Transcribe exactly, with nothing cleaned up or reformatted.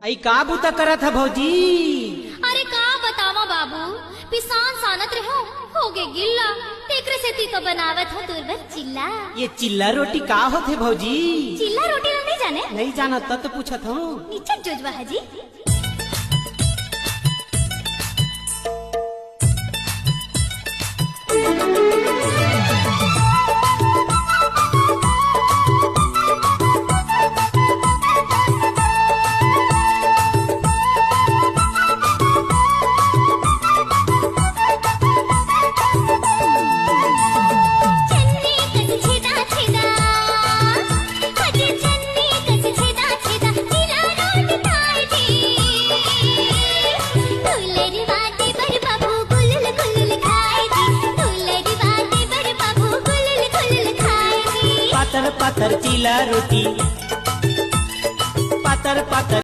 अई का बूता करत ह भौजी? अरे का बतावा बाबू, पिसान सानत रहो, होगे गिल्ला, तेकरे सेती तो बनावत हो तोर बर चिल्ला। ये चिल्ला रोटी का होथे भौजी? चिल्ला रोटी ला नहीं जाने? नहीं जानत त तो पूछत हूँ। निचट जोजवा है जी। पातर पातर चिल्ला रोटी, पातर पातर